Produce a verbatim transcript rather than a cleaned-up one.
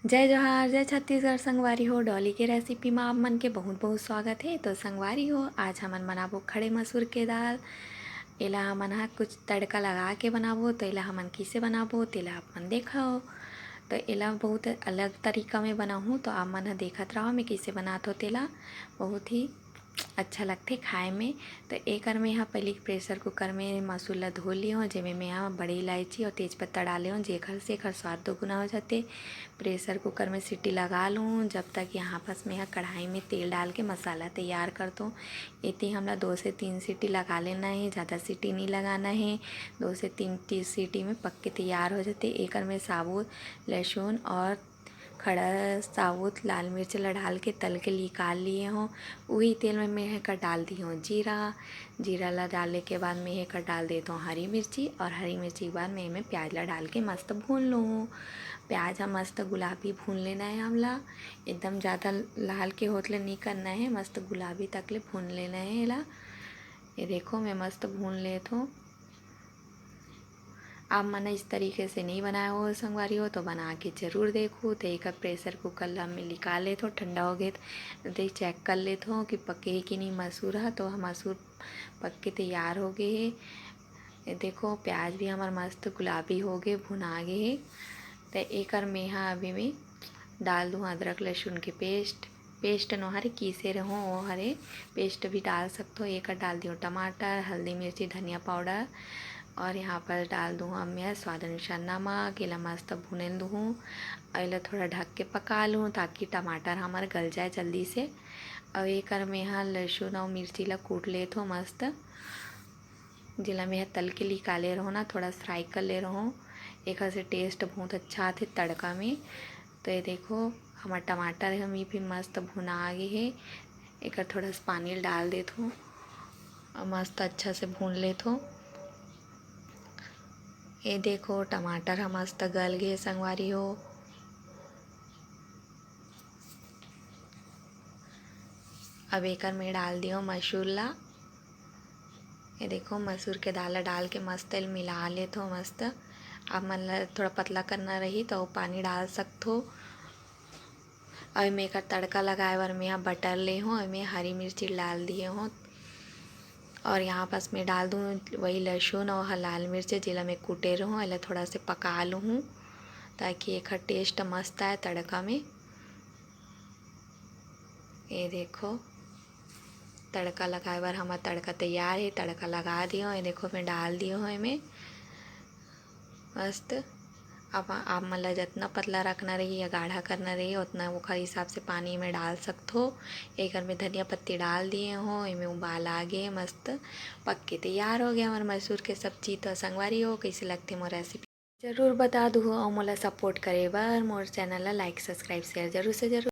जय जोहार, जय छत्तीसगढ़ संगवारी हो। डॉली के रेसिपी म आप मन के बहुत बहुत स्वागत हे। तो संगवारी हो, आज हमन बनाबो खड़े मसूर के दाल। एला हमन ह कुछ तड़का लगा के बनाबो। तो एला हमन कइसे बनाबो, तेला आप मन देखव। तो एला बहुत अलग तरीका में बनाहूँ, तो आप मन ह देखत रहव मैं कइसे बनात हो तेला। बहुत ही अच्छा लगथे खाए में। तो एकर में ह पहिली प्रेशर कुकर में मसूर ला धो लियो, जेमे में ह बड़ी इलायची और तेजपत्ता डाले हो, जेकर से एकर स्वाद दोगुना हो जाथे। प्रेशर कुकर में सीटी लगा लूँ, जब तक यहाँ पास में ह कढ़ाई में तेल डाल के मसाला तैयार कर दूँ। एती हमला दो से तीन सीटी लगा लेना हे, ज़्यादा सीटी नहीं लगाना हे। दो से तीन टी-, सीटी में पक के तैयार हो जाथे। एकर में साबुत लहसुन और खड़ा साबुत लाल मिर्च ला डाल के तल के निकाल लिए हो। उही तेल में मैं एकर डाल दी हो जीरा। जीरा ला डाले के बाद मैं एकर डाल देत हो हरी मिर्ची और हरी मिर्ची के बाद मैं एमे प्याज ला डाल के मस्त भून लूँ। प्याज ह मस्त गुलाबी भून लेना हे हमला, एकदम ज़्यादा लाल के होत ले नहीं करना हे, मस्त गुलाबी तक ले भून लेना हे एला। ये देखो मैं मस्त भून लेत हो। आप मन इस तरीके से नहीं बनाए हो संगवारी हो, तो बना के जरूर देखो। तो एक प्रेशर कुकर ला मैं निकाल लेत हो, ठंडा हो गए तो देख चेक कर लेत हो कि पके हे कि नहीं मसूर ह। तो हम मसूर पक के तैयार हो गए हे। ये देखो प्याज भी हमार मस्त गुलाबी हो गए, भुना गए हे। तो एकर मेहा अभी मैं डाल दूँ अदरक लहसुन के पेस्ट। पेस्ट नो हरे, कीसे रहो वो हरे, पेस्ट भी डाल सकते हो। एकर डाल दियो टमाटर, हल्दी, मिर्ची, धनिया पाउडर और यहाँ पर डाल दूँ अब मैं स्वाद अनुसार नमक। एला मस्त भुने दूँ और एला थोड़ा ढक के पका लूँ ताकि टमाटर हमार गल जाए जल्दी से। और एकर मेहा लहसुन और मिर्ची ला कूट लेत हो मस्त, जेला मेहा तल के निकाले रहो ना, थोड़ा फ्राई कर ले रहो। एकर से टेस्ट बहुत अच्छा आथे तड़का में। तो ये देखो हमार टमाटर हम ये भी मस्त भुना गे हे। एकर थोड़ा सा पानी डाल देत हो और मस्त अच्छा से भून लेत हो। ये देखो टमाटर ह मस्त गल गे संगवारी हो। अब एकर में डाल दियो मसूर ला। ये देखो मसूर के दाल ला डाल के मस्त एल मिला लेत हो मस्त। आप मन ला थोड़ा पतला करना रही तो पानी डाल सकथो। अब एमे एकर तड़का लगाए बर मैं ह बटर ले हूँ, एमे हरी मिर्ची डाल दिए हूँ और यहाँ पास मैं डाल दूँ वही लहसुन और लाल मिर्च जेला मैं कूटे रहूँ, एला थोड़ा से पका लूँ ताकि एकर टेस्ट मस्त आए तड़का में। ये देखो तड़का लगाए बर हमार तड़का तैयार हे, तड़का लगा दियो। ये देखो मैं डाल दियो हूँ एमे मस्त। अब आप मन ला जितना पतला रखना रही या गाढ़ा करना रही उतना ओखर हिसाब से पानी में डाल सकथो। एकर में धनिया पत्ती डाल दिए हो, एमे उबाल आ गए, मस्त पक के तैयार हो गया हमार मसूर के सब्जी। तो संगवारी हो, कैसे लगथे मोर रेसिपी जरूर बता दू हो, और मोला सपोर्ट करे बर मोर चैनल ला लाइक सब्सक्राइब शेयर जरूर से जरूर